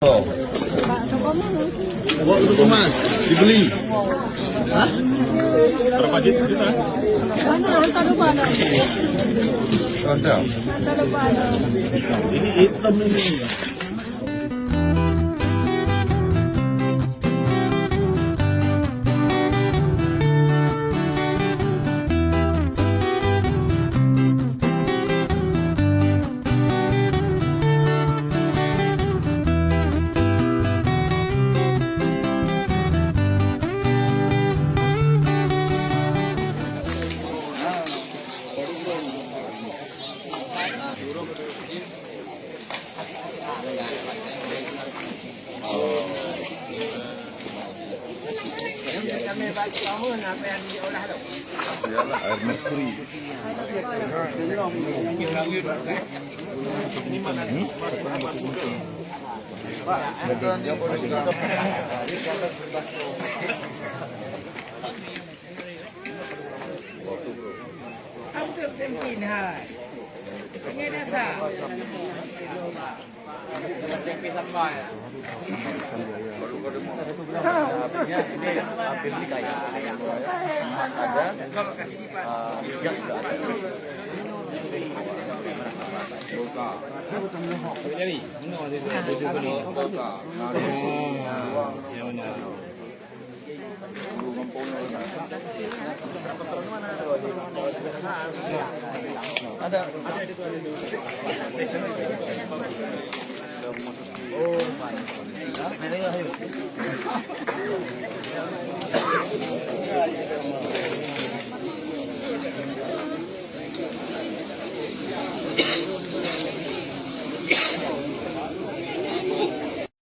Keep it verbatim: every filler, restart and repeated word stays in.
Bawa ke rumah, dibeli. Hah? Berapa juta? Mana hantar rumah dah? Hantar. Hantar rumah dah. Ini hitam ini. Iyalah, air merkuri.